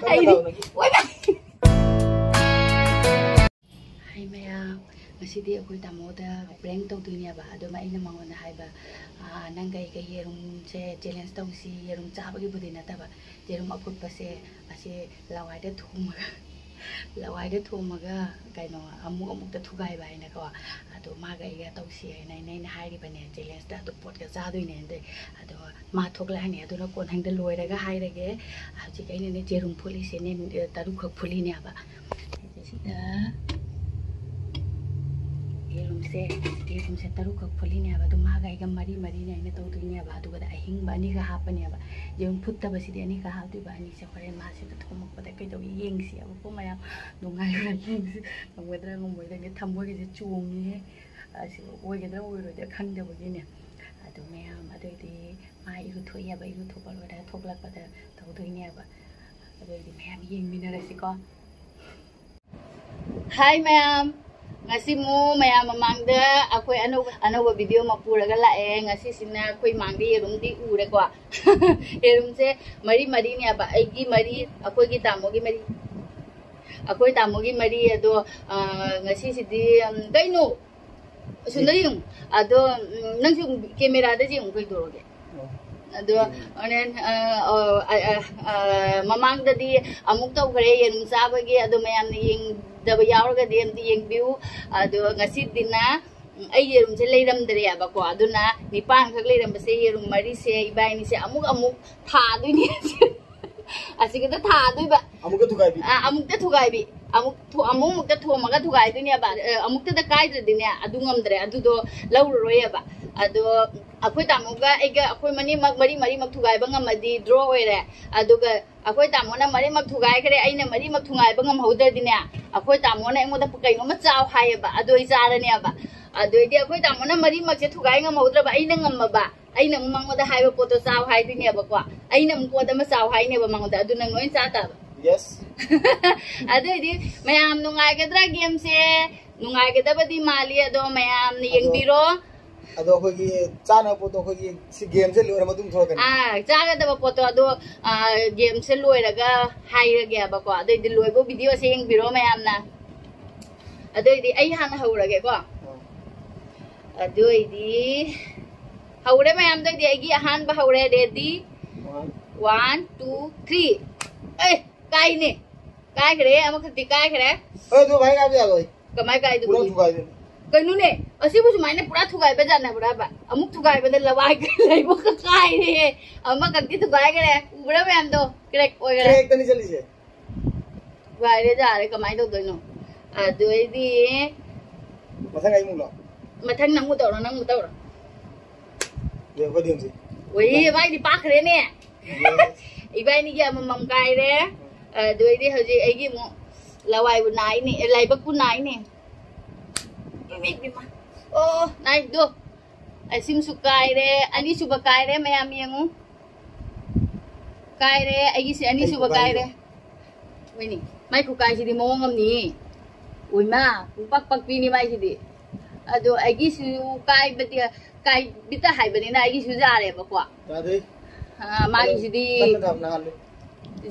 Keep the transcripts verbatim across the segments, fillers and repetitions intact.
ꯑꯩꯗꯤ ꯋꯥꯏ ꯃꯥꯏ꯫ ꯍꯥꯏ ꯃꯌꯥꯝ, ꯉꯁꯤꯗꯤ ꯑꯩꯈꯣꯏ ꯇꯥꯃꯣꯗ prank ꯇꯧꯗꯣꯏꯅꯦꯕ꯫ ꯑꯗꯨꯝ ꯑꯩꯅ ꯃꯉꯣꯟꯗ ꯍꯥꯏꯕ, "ꯑꯥ, ꯅꯪꯒ ꯑꯩꯒ ꯌꯦꯔꯨꯝꯁꯦ challenge ꯇꯧꯁꯤ, ꯌꯦꯔꯨꯝ ꯆꯥꯕꯒꯤꯕꯨꯗꯤ ꯅꯠꯇꯕ, ꯌꯦꯔꯨꯝ ꯑꯐꯨꯠꯄꯁꯦ ꯑꯁꯤ ꯂꯋꯥꯏꯗ ꯊꯣꯡꯉꯒ, ꯂꯋꯥꯏꯗ ꯊꯣꯡꯉꯒ ꯀꯩꯅꯣ ꯑꯃꯨꯛ ꯑꯃꯨꯛꯇ ꯊꯨꯒꯥꯏꯕ ꯍꯥꯏꯅꯀꯣ꯫ ꯑꯗꯣ ꯃꯥꯒ ꯑꯩꯒ ꯇꯧꯁꯤ ꯍꯥꯏꯅ ꯑꯩꯅ, ꯑꯩꯅ ꯍꯥꯏꯔꯤꯕꯅꯦ, challengeꯇ ꯑꯗꯨ ꯄꯣꯠꯀ ꯆꯥꯗꯣꯏꯅꯦ꯫ ꯑꯗꯩ ꯑꯗꯣ ꯃꯥ ꯊꯣꯛꯂꯛꯑꯅꯤ, ꯑꯗꯨꯅ ꯀꯣꯟꯍꯪꯗ ꯂꯣꯏꯔꯒ ꯍꯥꯏꯔꯒꯦ꯫ ꯍꯧꯖꯤꯛ ꯑꯩꯅꯅꯦ ꯌꯦꯔꯨꯝ ꯐꯨꯠꯂꯤꯁꯦꯅꯦ, ꯇꯔꯨꯛꯈꯛ ꯐꯨꯠꯂꯤꯅꯦꯕ꯫ ꯁꯤꯗ ꯌꯦꯔꯨꯝꯁꯦ, ꯌꯦꯔꯨꯝꯁꯦ ꯇꯔꯨꯛꯈꯛ ꯐꯨꯠꯂꯤꯅꯦꯕ꯫ ꯑꯗꯣ ꯃꯥꯒ ꯑꯩꯒ ꯃꯔꯤ ꯃꯔꯤꯅꯦ ꯑꯩꯅ ꯇꯧꯗꯣꯏꯅꯦꯕ꯫ ꯑꯗꯨꯒ ꯑꯍꯤꯡꯕ ꯑꯅꯤꯒ ꯍꯥꯞꯄꯅꯦꯕ꯫ ꯌꯦꯔꯨꯝ ꯐꯨꯠꯇꯕꯁꯤꯗꯤ ꯑꯅꯤꯒ ꯍꯥꯞꯇꯣꯏꯕ꯫ ꯑꯅꯤꯁꯦ ꯍꯣꯔꯦꯟ ꯃꯥꯁꯤꯗ ꯊꯣꯡꯉꯛꯄꯗ ꯀꯩꯗꯧꯏ ꯌꯦꯡꯁꯤꯑꯕꯀꯣ ꯃꯌꯥꯝ꯫ ꯅꯨꯡꯉꯥꯏꯕ꯭ꯔꯥ ꯌꯦꯡꯁꯤ꯫ ꯉꯝꯒꯗ꯭ꯔꯥ ꯉꯝꯃꯣꯏꯗ꯭ꯔꯥ ꯊꯃꯣꯏꯒꯁꯦ ꯆꯣꯡꯉꯤꯍꯦ꯫ ꯑꯁꯤ ꯑꯣꯏꯒꯗ꯭ꯔꯥ ꯑꯣꯏꯔꯣꯏꯗ꯭ꯔꯥ ꯈꯪꯗꯕꯒꯤꯅꯦ꯫ ꯑꯗꯨ ꯃꯌꯥꯝ, ꯑꯗꯨꯏꯗꯤ ꯃꯥ ꯏꯔꯨꯊꯣꯛꯑꯦꯕ, ꯏꯔꯨꯊꯣꯛꯄ ꯂꯣꯏꯔꯒ ꯊꯣꯛꯂꯛꯄꯗ ꯇꯧꯗꯣꯏꯅꯦꯕ꯫ ꯑꯗꯨꯏꯗꯤ ꯃꯌꯥꯝ ꯌꯦꯡꯃꯤꯟꯅꯔꯁꯤꯀꯣ꯫ ꯍꯥꯏ ꯃꯌꯥꯝ, ꯉꯁꯤ ꯃꯨ ꯃꯌꯥꯝ ꯃꯃꯥꯡꯗ ꯑꯩꯈꯣꯏ ꯑꯅꯧꯕ, ꯑꯅꯧꯕ video ꯑꯃ ꯄꯨꯔꯒ ꯂꯥꯛꯑꯦ꯫ ꯉꯁꯤꯁꯤꯅ ꯑꯩꯈꯣꯏ ꯃꯥꯡꯗ ꯌꯦꯔꯨꯝꯗꯤ ꯎꯔꯦꯀꯣ꯫ ꯌꯦꯔꯨꯝꯁꯦ ꯃꯔꯤ ꯃꯔꯤꯅꯦꯕ, ꯑꯩꯒꯤ ꯃꯔꯤ, ꯑꯩꯈꯣꯏꯒꯤ ꯇꯥꯃꯣꯒꯤ ꯃꯔꯤ, ꯑꯩꯈꯣꯏ ꯇꯥꯃꯣꯒꯤ ꯃꯔꯤ꯫ ꯑꯗꯣ ꯑ, ꯉꯁꯤꯁꯤꯗꯤ ꯎꯝ, ꯀꯩꯅꯣ? ꯑꯁꯣꯝꯗ ꯌꯦꯡꯉꯨ꯫ ꯑꯗꯣ ꯎꯝ, ꯅꯪꯁꯨ cameraꯗ ꯌꯦꯡꯉꯨ ꯀꯩꯗꯧꯔꯒꯦ? ꯑꯗꯣ ꯍꯣꯔꯦꯟ ꯑ, ꯑ, ꯑ, ꯑ, ꯃꯃꯥꯡꯗꯗꯤ ꯑꯃꯨꯛ ꯇꯧꯈ꯭ꯔꯦ ꯌꯦꯔꯨꯝ ꯆꯥꯕꯒꯤ꯫ ꯑꯗꯣ ꯃꯌꯥꯝꯅ ꯌꯦꯡꯗꯕ ꯌꯥꯎꯔꯒꯗꯤ ꯑꯝꯇ ꯌꯦꯡꯕꯤꯌꯨ꯫ ꯑꯗꯣ ꯉꯁꯤꯗꯤꯅ ꯎꯝ, ꯑꯩ ꯌꯦꯔꯨꯝꯁꯦ ꯂꯩꯔꯝꯗ꯭ꯔꯦꯕꯀꯣ꯫ ꯑꯗꯨꯅ ꯅꯤꯄꯥꯟꯈꯛ ꯂꯩꯔꯝꯕꯁꯦ, ꯌꯦꯔꯨꯝ ꯃꯔꯤꯁꯦ ꯏꯕꯥꯏꯅꯤꯁꯦ ꯑꯃꯨꯛ ꯑꯃꯨꯛ ꯊꯥꯗꯣꯏꯅꯦ꯫ ꯑꯁꯤꯒꯗ ꯊꯥꯗꯣꯏꯕ꯫ ꯑꯃꯨꯛꯀ ꯊꯨꯒꯥꯏꯕꯤ꯫ ꯑ, ꯑꯃꯨꯛꯇ ꯊꯨꯒꯥꯏꯕꯤ꯫ ꯑꯃꯨꯛ ꯊꯣ-, ꯑꯃꯨꯛ ꯑꯃꯨꯛꯇ ꯊꯣꯝꯃꯒ ꯊꯨꯒꯥꯏꯗꯣꯏꯅꯦꯕ꯫ ꯑ, ꯑꯃꯨꯛꯇꯗ ꯀꯥꯏꯗ꯭ꯔꯗꯤꯅꯦ ꯑꯗꯨ ꯉꯝꯗ꯭ꯔꯦ, ꯑꯗꯨꯗꯣ ꯂꯧꯔꯔꯣꯏꯌꯦꯕ꯫ ꯑꯗꯣ ꯑꯩꯈꯣꯏ ꯇꯥꯃꯣꯒ ꯑꯩꯒ ꯑꯩꯈꯣꯏ ꯃꯅꯤꯃꯛ ꯃꯔꯤ ꯃꯔꯤꯃꯛ ꯊꯨꯒꯥꯏꯕ ꯉꯝꯃꯗꯤ draw ꯑꯣꯏꯔꯦ꯫ ꯑꯗꯨꯒ ꯑꯩꯈꯣꯏ ꯇꯥꯃꯣꯅ ꯃꯔꯤꯃꯛ ꯊꯨꯒꯥꯏꯈ꯭ꯔꯦ, ꯑꯩꯅ ꯃꯔꯤꯃꯛ ꯊꯨꯒꯥꯏꯕ ꯉꯝꯍꯧꯗ꯭ꯔꯗꯤꯅꯦ, ꯑꯩꯈꯣꯏ ꯇꯥꯃꯣꯅ ꯑꯩꯉꯣꯟꯗ ꯀꯩꯅꯣꯝꯃ ꯆꯥꯎ ꯍꯥꯏꯌꯦꯕ, ꯑꯗꯨ ꯑꯩ ꯆꯥꯔꯅꯦꯕ꯫ ꯑꯗꯨ ꯑꯣꯏꯗꯤ ꯑꯩꯈꯣꯏ ꯇꯥꯃꯣꯅ ꯃꯔꯤꯃꯛꯁꯦ ꯊꯨꯒꯥꯏ ꯉꯝꯍꯧꯗ꯭ꯔꯕ, ꯑꯩꯅ ꯉꯝꯃꯕ, ꯑꯩꯅ ꯑꯃꯨꯛ ꯃꯉꯣꯟꯗ ꯍꯥꯏꯕ ꯄꯣꯠꯇꯣ ꯆꯥꯎ ꯍꯥꯏꯗꯣꯏꯅꯦꯕꯀꯣ꯫ ꯑꯩꯅ ꯑꯃꯨꯛ ꯄꯣꯠ ꯑꯃ ꯆꯥꯎ ꯍꯥꯏꯅꯦꯕ ꯃꯉꯣꯟꯗ, ꯑꯗꯨ ꯅꯪ ꯂꯣꯏ ꯆꯥ ꯇꯥꯕ꯫ Yes. ꯑꯗꯨ ꯑꯣꯏꯗꯤ ꯃꯌꯥꯝ ꯅꯨꯡꯉꯥꯏꯒꯗ꯭ꯔꯥ gameꯁꯦ? ꯅꯨꯡꯉꯥꯏꯒꯗꯕꯗꯤ ꯃꯥꯜꯂꯤ, ꯑꯗꯣ ꯃꯌꯥꯝꯅ ꯑꯗꯣ ꯌꯦꯡꯕꯤꯔꯣ꯫ ꯑꯗꯣ ꯑꯩꯈꯣꯏꯒꯤ ꯆꯥꯅꯕ ꯄꯣꯠꯇꯣ ꯑꯩꯈꯣꯏꯒꯤ ꯁꯤ ꯒꯦꯝꯁꯦ ꯂꯣꯏꯔ ꯃꯇꯨꯡ ꯊꯣꯛꯂꯛꯀꯅꯤ꯫ ꯑꯥ, ꯆꯥꯒꯗꯕ ꯄꯣꯠꯇꯣ ꯑꯗꯣ, ꯑꯥ, ꯒꯦꯝꯁꯦ ꯂꯣꯏꯔꯒ ꯍꯥꯏꯔꯒꯦꯕꯀꯣ꯫ ꯑꯗꯨꯑꯣꯏꯗꯤ ꯂꯣꯏꯕ ꯚꯤꯗꯤꯑꯣꯁꯦ ꯌꯦꯡꯕꯤꯔꯣ ꯃꯌꯥꯝꯅ꯫ ꯑꯗꯨꯑꯣꯏꯗꯤ ꯑꯩ ꯍꯥꯟꯅ ꯍꯧꯔꯒꯦꯀꯣ꯫ ꯑꯥ꯫ ꯑꯗꯨꯑꯣꯏꯗꯤ ꯍꯧꯔꯦ ꯃꯌꯥꯝꯗꯩꯗꯤ ꯑꯩꯒꯤ ꯑꯍꯥꯟꯕ ꯍꯧꯔꯦ꯫ Ready? One. One, two, three. ꯑꯦ, ꯀꯥꯏꯅꯦ꯫ ꯀꯥꯏꯈ꯭ꯔꯦ, ꯑꯃꯈꯛꯇꯤ ꯀꯥꯏꯈ꯭ꯔꯦ꯫ ꯑꯦ, ꯑꯗꯨ ꯚꯥꯏ ꯀꯥꯏꯕ ꯌꯥꯔꯣꯏ꯫ ꯀꯃꯥꯏ ꯀꯥꯏꯗꯣꯏꯕ? ꯄꯨꯔꯥ ꯊꯨꯒꯥꯏꯗꯣꯏꯅꯤ꯫ ꯀꯩꯅꯣꯅꯦ, ꯑꯁꯤꯕꯨ ꯁꯨꯃꯥꯏꯅ ꯄꯨꯔꯥ ꯊꯨꯒꯥꯏꯕ ꯖꯥꯠꯅꯕ꯭ꯔꯕ? ꯑꯃꯨꯛ ꯊꯨꯒꯥꯏꯕꯗ ꯂꯋꯥꯏ ꯂꯩꯕꯒ ꯀꯥꯏꯔꯦꯍꯦ꯫ ꯑꯃꯈꯛꯇꯤ ꯊꯨꯒꯥꯏꯈ꯭ꯔꯦ꯫ ꯎꯕ꯭ꯔꯥ ꯃꯌꯥꯝꯗꯣ? Crack ꯑꯣꯏꯈ꯭ꯔꯦ꯫ Crackꯇꯅꯤ ꯆꯠꯂꯤꯁꯦ꯫ ꯊꯨꯒꯥꯏꯔꯦ ꯌꯥꯔꯦ, ꯀꯃꯥꯏꯅ ꯇꯧꯗꯣꯏꯅꯣ? ꯑꯗꯨ ꯑꯩꯗꯤ ꯃꯊꯪ ꯑꯩ ꯑꯃꯨꯛ ꯂꯥꯛꯑꯣ꯫ ꯃꯊꯪ ꯅꯪ ꯑꯃꯨꯛ ꯇꯧꯔꯣ, ꯅꯪ ꯑꯃꯨꯛ ꯇꯧꯔꯣ꯫ ꯌꯦꯡꯉꯣ, ꯑꯩꯈꯣꯏꯗꯤ ꯍꯧꯖꯤꯛ꯫ ꯋꯦ, ꯃꯥꯏꯗꯤ ꯄꯥꯛꯈ꯭ꯔꯦꯅꯦ꯫ Yes. ꯏꯕꯥꯏꯅꯤꯒꯤ ꯑꯃꯃꯝ ꯀꯥꯏꯔꯦ꯫ ꯑꯗꯨ ꯑꯩꯗꯤ ꯍꯧꯖꯤꯛ ꯑꯩꯒꯤ ꯑꯃꯨꯛ ꯂꯋꯥꯏꯕꯨ ꯅꯥꯏꯅꯦ, ꯑꯦ, ꯂꯥꯏꯕꯛꯄꯨ ꯅꯥꯏꯅꯦ꯫ ꯏꯃꯥ, ꯏꯃꯥ꯫ ꯑꯣ, ꯅꯥꯏꯗꯣ꯫ ꯑꯁꯤꯃꯁꯨ ꯀꯥꯏꯔꯦ, ꯑꯅꯤꯁꯨꯕ ꯀꯥꯏꯔꯦ, ꯃꯌꯥꯝ ꯌꯦꯡꯉꯨ꯫ ꯀꯥꯏꯔꯦ, ꯑꯩꯒꯤꯁꯦ ꯑꯅꯤꯁꯨꯕ ꯑꯩꯁꯨ ꯀꯥꯏꯔꯦ꯫ ꯀꯥꯏꯔꯦ꯫ ꯍꯣꯏꯅꯦ, ꯃꯥꯏ ꯈꯨꯀꯥꯏꯁꯤꯗꯤ ꯃꯑꯣꯡ ꯑꯃꯅꯤ꯫ ꯎꯏꯃꯥ, ꯄꯨꯡꯄꯛ ꯄꯛꯄꯤꯅꯤ ꯃꯥꯏꯁꯤꯗꯤ꯫ ꯑꯗꯣ ꯑꯩꯒꯤꯁꯨ ꯀꯥꯏꯕꯗꯤ, ꯀꯥꯏꯕꯤꯇ ꯍꯥꯏꯕꯅꯤꯅ ꯑꯩꯒꯤꯁꯨ ꯌꯥꯔꯦꯕꯀꯣ꯫ ꯌꯥꯗꯦ꯫ ꯑꯥ, ꯃꯥꯒꯤꯁꯤꯗꯤ ꯀꯟꯅ ꯊꯝ ꯅꯥꯍꯜꯂꯨ꯫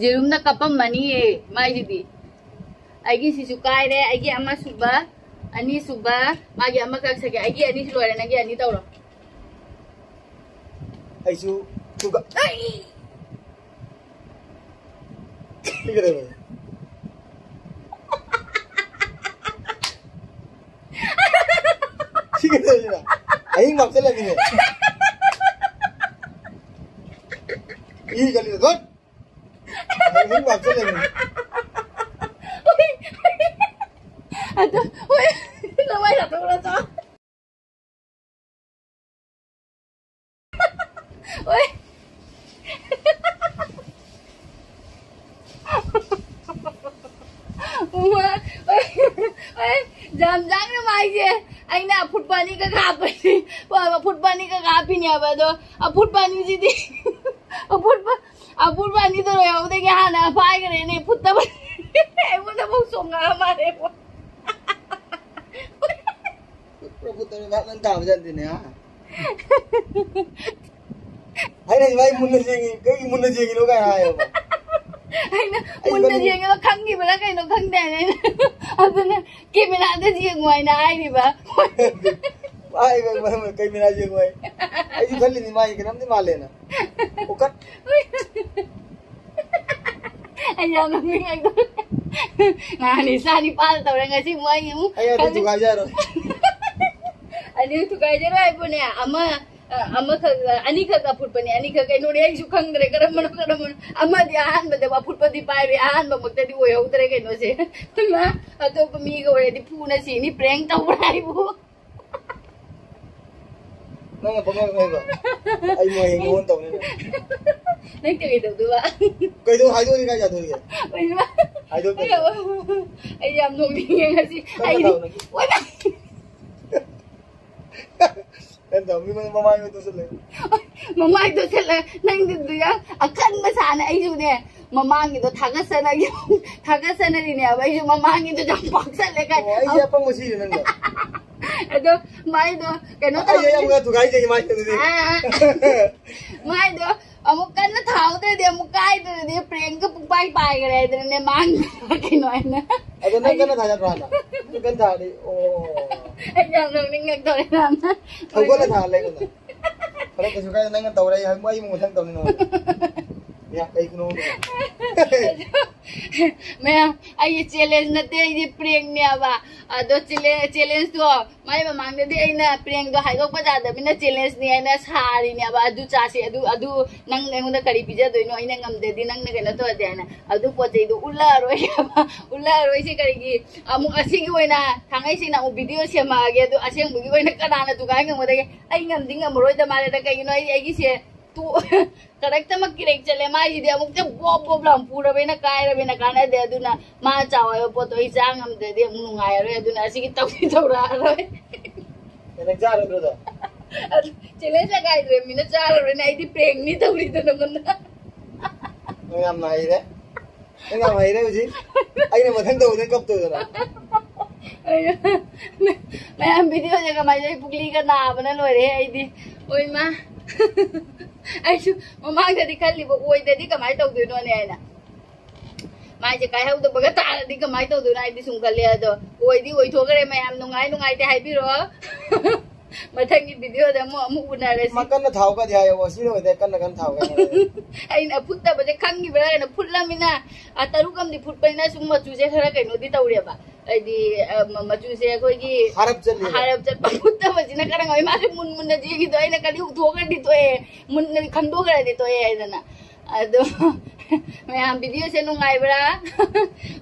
ꯌꯦꯔꯨꯝꯅ ꯀꯞꯄꯝꯃꯅꯤꯌꯦ ꯃꯥꯏꯁꯤꯗꯤ꯫ ꯑꯩꯒꯤꯁꯤꯁꯨ ꯀꯥꯏꯔꯦ, ꯑꯩꯒꯤ ꯑꯃꯁꯨꯕ, ꯑꯅꯤꯁꯨꯕ, ꯃꯥꯒꯤ ꯑꯃ ꯀꯛꯁꯒꯦ꯫ ꯑꯩꯒꯤ ꯑꯅꯤꯁꯨ ꯂꯣꯏꯔꯦ, ꯅꯪꯒꯤ ꯑꯅꯤ ꯇꯧꯔꯣ꯫ ꯑꯩꯁꯨ ꯇꯨꯒ-, ꯑꯩ! ꯁꯤ ꯀꯩꯗꯧꯔꯦ? ꯁꯤ ꯀꯩꯗꯧꯔꯤꯅꯣ? ꯑꯍꯤꯡ ꯍꯥꯞꯆꯜꯂꯝꯃꯤꯅꯦ꯫ ꯏ ꯀꯜꯂꯤꯗꯣ, ꯙꯣꯠ! ꯑꯗꯣ, ꯍꯣꯏ, ꯂꯋꯥꯏ ꯂꯥꯊꯣꯛꯎꯔꯣ, ꯆꯣ꯫ ꯍꯣꯏ꯫ ꯎꯃ, ꯍꯣꯏ, ꯍꯣꯏ, ꯌꯥꯝ ꯆꯥꯡꯅ ꯃꯥꯏꯁꯦ꯫ ꯑꯩꯅ ꯑꯐꯨꯠꯄ ꯑꯅꯤꯈꯛ ꯍꯥꯞꯄꯅꯤ꯫ ꯍꯣꯏ, ꯑꯐꯨꯠꯄ ꯑꯅꯤꯈꯛ ꯍꯥꯞꯄꯤꯅꯦꯕ, ꯑꯗꯣ ꯑꯐꯨꯠꯄ ꯑꯅꯤꯁꯤꯗꯤ, ꯑꯐꯨꯠꯄ, ꯑꯐꯨꯠꯄ ꯑꯅꯤꯗꯣ ꯂꯣꯏꯍꯧꯗꯒꯤ ꯍꯥꯟꯅ ꯐꯥꯏꯈ꯭ꯔꯦꯅꯦ, ꯐꯨꯠꯇꯕ꯫ ꯑꯩꯉꯣꯟꯗ ꯑꯃꯨꯛ ꯆꯣꯡꯉꯛꯑ ꯃꯥꯜꯂꯦꯕꯣ꯫ ꯅꯪ ꯇꯥꯕ ꯖꯥꯠ ꯅꯠꯇꯦꯅꯦ, ꯍꯥ? ꯑꯩꯅ ꯍꯥꯏꯁꯦ, ꯃꯥꯏ ꯃꯨꯟꯅ ꯌꯦꯡꯉꯤ, ꯀꯩꯒꯤ ꯃꯨꯟꯅ ꯌꯦꯡꯉꯤꯅꯣ ꯀꯥꯏꯅ ꯍꯥꯏꯌꯦꯕ꯫ ꯑꯩꯅ ꯑꯩ ꯃꯨꯟꯅ ꯈꯜꯂꯤ- ꯌꯦꯡꯉꯒ ꯈꯪꯈꯤꯕ꯭ꯔꯥ ꯀꯩꯅꯣ ꯈꯪꯗꯦ ꯍꯥꯏꯅ ꯑꯩꯅ꯫ ꯑꯗꯨꯅ ꯀꯦꯃꯦꯔꯥꯗ ꯌꯦꯡꯉꯨ ꯍꯥꯏꯅ ꯍꯥꯏꯔꯤꯕ꯫ ꯍꯥꯏ, ꯀꯩ ꯃꯔꯝ, ꯀꯩ ꯃꯤꯅꯥ ꯌꯦꯡꯉꯨ ꯍꯥꯏ? ꯑꯩꯁꯨ ꯈꯜꯂꯤꯅꯤ, ꯃꯥꯏ ꯀꯩꯅꯣꯝꯗꯤ ꯃꯥꯜꯂꯦꯅ꯫ ꯑꯣꯀꯠ꯫ ꯑꯩ ꯌꯥꯝ ꯅꯣꯛꯅꯤꯡꯉꯛꯇꯣꯔꯦ꯫ ꯅꯍꯥꯟ ꯏꯆꯥ ꯅꯤꯄꯥꯗ ꯇꯧꯔꯦ, ꯉꯁꯤ ꯃꯣꯏꯒꯤ ꯑꯃꯨꯛ ꯑꯩ ꯑꯗꯨ ꯈꯪꯗꯦ꯫ ꯊꯨꯒꯥꯏꯖꯔꯣꯏ꯫ ꯑꯅꯤ ꯊꯨꯒꯥꯏꯖꯔꯣꯏ ꯍꯥꯏꯕꯨꯅꯦ, ꯑꯃ, ꯑ, ꯑꯃꯈꯛ, ꯑ, ꯑꯅꯤꯈꯛ ꯑꯐꯨꯠꯄꯅꯦ, ꯑꯅꯤꯈꯛ ꯀꯩꯅꯣꯅꯦ, ꯑꯩꯁꯨ ꯈꯪꯗ꯭ꯔꯦ ꯀꯔꯝꯕꯅꯣ ꯀꯔꯝꯕꯅꯣ꯫ ꯑꯃꯗꯤ ꯑꯍꯥꯟꯕꯗ ꯑꯐꯨꯠꯄꯗꯤ ꯄꯥꯏꯔꯦ, ꯑꯍꯥꯟꯕꯃꯛꯇꯗꯤ ꯑꯣꯏꯍꯧꯗ꯭ꯔꯦ ꯀꯩꯅꯣꯁꯦ꯫ ꯏꯃꯥ, ꯑꯇꯣꯞꯄ ꯃꯤꯒ ꯑꯣꯏꯔꯗꯤ ꯐꯨꯅ ꯁꯤꯅꯤ, prank ꯇꯧꯕ꯭ꯔꯥ ꯍꯥꯏꯕꯨ꯫ ꯅꯪꯅ ꯄꯪꯍꯥꯏ ꯍꯥꯏꯕ꯫ ꯑꯩ ꯃꯣꯏ ꯍꯌꯦꯡ ꯅꯉꯣꯟ ꯇꯧꯅꯤ ꯅꯪ꯫ ꯅꯪ ꯀꯩ ꯇꯧꯗꯣꯏꯕ? ꯀꯩꯗꯧ ꯍꯥꯏꯗꯣꯛꯑꯗꯤ ꯀꯥꯏ ꯌꯥꯗꯣꯔꯤꯒꯦ? ꯑꯣꯏꯃꯥ꯫ ꯍꯥꯏꯗꯣꯛꯇ꯭ꯔꯗꯤ꯫ ꯑꯩ ꯌꯥꯝ ꯅꯣꯛꯅꯤꯡꯉꯦ ꯉꯁꯤ꯫ ꯀꯟꯅ ꯑꯩꯗꯤ ꯇꯥꯎ ꯅꯪꯒꯤ꯫ ꯑꯣꯏꯃꯥ꯫ ꯀꯟꯅ ꯇꯥꯎ, ꯃꯤ ꯃꯃꯥꯏ ꯑꯣꯏ ꯇꯧꯁꯜꯂꯦ꯫ ꯃꯃꯥꯏ ꯇꯣꯁꯤꯜꯂꯦ꯫ ꯅꯪꯗꯤ ꯑꯗꯨ ꯌꯥꯝ ꯑꯀꯟꯕ ꯁꯥꯅ ꯑꯩꯁꯨꯅꯦ꯫ ꯃꯃꯥꯡꯒꯤꯗꯣ ꯊꯥꯒꯠꯆꯅꯒꯤ-, ꯊꯥꯒꯠꯆꯅꯔꯤꯅꯦꯕ꯫ ꯑꯩꯁꯨ ꯃꯃꯥꯡꯒꯤꯗꯣ ꯌꯥꯝ ꯄꯥꯛꯁꯜꯂꯦ ꯀꯥꯏ꯫ ꯑꯣ, ꯑꯩꯁꯦ ꯑꯄꯪꯕ ꯁꯤꯔꯦ ꯅꯪꯗꯣ꯫ ꯑꯗꯣ ꯃꯥꯏꯗꯣ ꯀꯩꯅꯣ ꯑꯩ ꯇꯧꯔꯦ꯫ ꯌꯥꯝ ꯊꯨꯒꯥꯏꯖꯩ ꯃꯥꯏꯗꯨꯗꯤ꯫ ꯑꯥ꯫ ꯃꯥꯏꯗꯣ ꯑꯃꯨꯛ ꯀꯟꯅ ꯊꯥꯍꯧꯗ꯭ꯔꯗꯤ, ꯑꯃꯨꯛ ꯀꯥꯏꯗ꯭ꯔꯗꯤ, prankꯀ ꯄꯨꯡꯄꯥꯏ ꯄꯥꯏꯈ꯭ꯔꯦ ꯍꯥꯏꯗꯅꯅꯦ, ꯃꯥꯡꯗ꯭ꯔꯦ ꯀꯩꯅꯣ ꯍꯥꯏꯅ꯫ ꯑꯗꯣ ꯅꯪ ꯑꯩ ꯀꯟꯅ ꯊꯥꯖꯠꯄ꯭ꯔꯣ ꯍꯥꯟꯅ? ꯅꯪ ꯀꯟꯅ ꯊꯥꯔꯗꯤ, ꯑꯣ꯫ ꯑꯩ ꯌꯥꯝ ꯅꯣꯛꯅꯤꯡꯉꯛꯇꯧꯔꯦ ꯌꯥꯝꯅ꯫ ꯊꯧꯒꯠꯂ ꯊꯥꯍꯜꯂꯦ ꯑꯩꯉꯣꯟꯗ꯫ ꯐꯔꯦ, ꯀꯩꯁꯨ ꯀꯥꯏꯗꯦ, ꯅꯪꯅ ꯇꯧꯔꯦ, ꯑꯩ, ꯑꯩ ꯑꯃꯨꯛ ꯃꯊꯪ ꯇꯧꯅꯤ ꯅꯉꯣꯟꯗ꯫ ꯌꯥ, ꯀꯩ ꯈꯨꯅꯣꯛꯅꯣ? ꯃꯌꯥꯝ, ꯑꯩꯒꯤ challenge ꯅꯠꯇꯦ, ꯑꯩꯗꯤ prankꯅꯦꯕ꯫ ꯑꯗꯣ challenge, challengeꯇꯣ ꯃꯥꯏ ꯃꯃꯥꯡꯗꯗꯤ ꯑꯩꯅ prankꯗꯣ ꯍꯥꯏꯗꯣꯛꯄ ꯌꯥꯗꯕꯅꯤꯅ challengeꯅꯤ ꯍꯥꯏꯅ ꯁꯥꯔꯤꯅꯦꯕ꯫ ꯑꯗꯨ ꯆꯥꯁꯤ, ꯑꯗꯨ, ꯑꯗꯨ ꯅꯪ ꯑꯩꯉꯣꯟꯗ ꯀꯔꯤ ꯄꯤꯖꯗꯣꯏꯅꯣ? ꯑꯩꯅ ꯉꯝꯗ꯭ꯔꯗꯤ ꯅꯪꯅ ꯀꯩꯅꯣ ꯇꯧꯔꯗꯤ ꯍꯥꯏꯅ꯫ ꯑꯗꯨ ꯄꯣꯠ ꯆꯩꯗꯣ ꯎꯠꯂꯛꯑꯔꯣꯏ ꯍꯥꯏꯕ꯫ ꯎꯠꯂꯛꯑꯔꯣꯏꯁꯤ ꯀꯔꯤꯒꯤ? ꯑꯃꯨꯛ ꯑꯁꯤꯒꯤ ꯑꯣꯏꯅ ꯊꯥꯡꯉꯩ ꯁꯦꯡꯅ ꯑꯃꯨꯛ video ꯁꯦꯝꯃꯛꯑꯒꯦ꯫ ꯑꯗꯨ ꯑꯁꯦꯡꯕꯒꯤ ꯑꯣꯏꯅ ꯀꯅꯥꯅ ꯊꯨꯒꯥꯏ ꯉꯝꯒꯗꯒꯦ? ꯑꯩ ꯉꯝꯗꯤ ꯉꯝꯃꯔꯣꯏꯗ ꯃꯥꯜꯂꯦꯗ꯫ ꯀꯩꯒꯤꯅꯣ ꯍꯥꯏꯗꯤ ꯑꯩꯒꯤꯁꯦ ꯇꯣ-, ꯀꯔꯦꯛꯇꯃꯛ crack ꯆꯠꯂꯦ꯫ ꯃꯥꯏꯁꯤꯗꯤ ꯑꯃꯨꯛꯇ ꯕꯣꯞ ꯕꯣꯞ ꯂꯥꯎ ꯄꯨꯔꯕꯅꯤꯅ ꯀꯥꯏꯔꯕꯅꯤꯅ ꯀꯥꯟꯅꯗꯦ꯫ ꯑꯗꯨꯅ ꯃꯥ ꯆꯥꯎ ꯍꯥꯏꯕ ꯄꯣꯠꯇꯣ ꯑꯩ ꯆꯥ ꯉꯝꯗ꯭ꯔꯗꯤ ꯑꯃꯨꯛ ꯅꯨꯡꯉꯥꯏꯔꯔꯣꯏ꯫ ꯑꯗꯨꯅ ꯑꯁꯤꯒꯤ ꯇꯧꯗꯤ ꯇꯧꯔꯛꯑꯔꯣꯏ꯫ ꯑꯦ, ꯅꯪ ꯆꯥꯔꯣꯏꯗ꯭ꯔꯣ ꯑꯗꯣ? ꯑꯗꯨ challenge ꯂꯒꯥꯏꯗ꯭ꯔꯕꯅꯤꯅ ꯆꯥꯔꯔꯣꯏꯅꯦ꯫ ꯑꯩꯗꯤ prankꯅꯤ ꯇꯧꯔꯤꯗꯣ ꯅꯉꯣꯟꯗ꯫ ꯅꯪ ꯌꯥꯝ ꯍꯩꯔꯦ꯫ ꯅꯪ ꯌꯥꯝ ꯍꯩꯔꯦ ꯍꯧꯖꯤꯛ꯫ ꯑꯩꯅ ꯃꯊꯪ ꯇꯧꯕꯗ ꯀꯞꯇꯣꯏꯗꯅ꯫ ꯃꯌꯥꯝ ꯚꯤꯗꯤꯑꯣꯁꯦ ꯀꯃꯥꯏꯅ ꯇꯧꯋꯤ? ꯄꯨꯛꯂꯤꯒ ꯅꯥꯕꯅ ꯂꯣꯏꯔꯦ ꯑꯩꯗꯤ꯫ ꯑꯣꯏꯃ꯫ ꯑꯩꯁꯨ ꯃꯃꯥꯡꯗꯗꯤ ꯈꯜꯂꯤꯕ, ꯑꯣꯏꯗꯗꯤ ꯀꯃꯥꯏꯅ ꯇꯧꯗꯣꯏꯅꯣꯅꯦ ꯍꯥꯏꯅ꯫ ꯃꯥꯏꯁꯦ ꯀꯥꯏꯍꯧꯗꯕꯒ ꯇꯥꯔꯗꯤ ꯀꯃꯥꯏꯅ ꯇꯧꯗꯣꯏꯅꯣ ꯍꯥꯏꯗꯤ ꯁꯨꯝ ꯈꯜꯂꯦ꯫ ꯑꯗꯣ ꯑꯣꯏꯗꯤ ꯑꯣꯏꯊꯣꯛꯈ꯭ꯔꯦ꯫ ꯃꯌꯥꯝ ꯅꯨꯡꯉꯥꯏ ꯅꯨꯡꯉꯥꯏꯇꯦ ꯍꯥꯏꯕꯤꯔꯛꯑꯣ꯫ ꯃꯊꯪꯒꯤ ꯚꯤꯗꯤꯑꯣꯗ ꯑꯃꯨꯛ ꯑꯃꯨꯛ ꯎꯅꯔꯁꯤ꯫ ꯃꯥ ꯀꯟꯅ ꯊꯥꯎꯒꯗꯤ ꯍꯥꯏꯌꯦ, ꯁꯤ ꯂꯣꯏꯔꯗꯤ ꯀꯟꯅ ꯀꯟꯅ ꯊꯥꯎꯒ ꯍꯥꯏꯌꯦ꯫ ꯑꯩꯅ ꯐꯨꯠꯇꯕꯁꯦ ꯈꯪꯈꯤꯕ꯭ꯔꯥ ꯍꯥꯏꯅ ꯐꯨꯠꯂꯃꯤꯅ, ꯑ, ꯇꯔꯨꯛ ꯑꯃꯗꯤ ꯐꯨꯠꯄꯅꯤꯅ ꯁꯨꯝ ꯃꯆꯨꯁꯦ ꯈꯔ ꯀꯩꯅꯣꯗꯤ ꯇꯧꯔꯦꯕ꯫ ꯍꯥꯏꯗꯤ, ꯑ, ꯃ-, ꯃꯆꯨꯁꯦ ꯑꯩꯈꯣꯏꯒꯤ ꯍꯥꯔꯞ ꯆꯠꯂꯦꯕ꯫ ꯍꯥꯔꯞ ꯆꯠꯄ ꯐꯨꯠꯇꯕꯁꯤꯅ ꯈꯔ ꯉꯧꯋꯤ꯫ ꯃꯥꯁꯨ ꯃꯨꯟ ꯃꯨꯟꯅ ꯆꯦꯟꯈꯤꯗꯣ ꯑꯩꯅ ꯀꯔꯤ ꯎꯊꯣꯛꯈ꯭ꯔꯗꯤ ꯇꯣꯛꯑꯦ, ꯃꯨꯟꯅ ꯈꯟꯗꯣꯛꯈ꯭ꯔꯗꯤ ꯇꯣꯛꯑꯦ ꯍꯥꯏꯗꯅ꯫ ꯑꯗꯣ ꯃꯌꯥꯝ ꯚꯤꯗꯤꯑꯣꯁꯦ ꯅꯨꯡꯉꯥꯏꯕ꯭ꯔꯥ?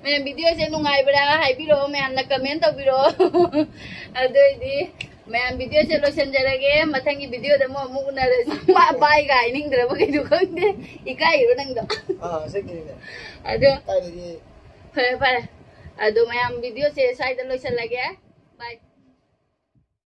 ꯃꯌꯥꯝ ꯚꯤꯗꯤꯑꯣꯁꯦ ꯅꯨꯡꯉꯥꯏꯕ꯭ꯔꯥ ꯍꯥꯏꯕꯤꯔꯛꯑꯣ, ꯃꯌꯥꯝꯅ ꯀꯃꯦꯟ ꯇꯧꯕꯤꯔꯛꯑꯣ꯫ ꯑꯗꯨꯑꯣꯏꯗꯤ ꯃꯌꯥꯝ ꯚꯤꯗꯤꯑꯣꯁꯦ ꯂꯣꯏꯁꯤꯟꯖꯔꯒꯦ꯫ ꯃꯊꯪꯒꯤ ꯚꯤꯗꯤꯑꯣꯗ ꯑꯃꯨꯛ ꯑꯃꯨꯛ ꯎꯅꯔꯁꯤ꯫ ꯃꯥ ꯕꯥꯏꯒ ꯍꯥꯏꯅꯤꯡꯗ꯭ꯔꯕ ꯀꯩꯅꯣ ꯈꯪꯗꯦ꯫ ꯏꯀꯥꯏꯔꯤꯔꯣ ꯅꯪꯗꯣ? ꯑꯥ, ꯁꯦꯡꯀꯤꯅꯤꯅꯦ꯫ ꯑꯗꯣ ꯀꯥꯏꯗꯒꯤ? ꯐꯔꯦ, ꯐꯔꯦ꯫ ꯑꯗꯣ ꯃꯌꯥꯝ ꯚꯤꯗꯤꯑꯣꯁꯦ ꯁ꯭ꯋꯥꯏꯗ ꯂꯣꯏꯁꯤꯜꯂꯒꯦ꯫ ꯕꯥꯏ꯫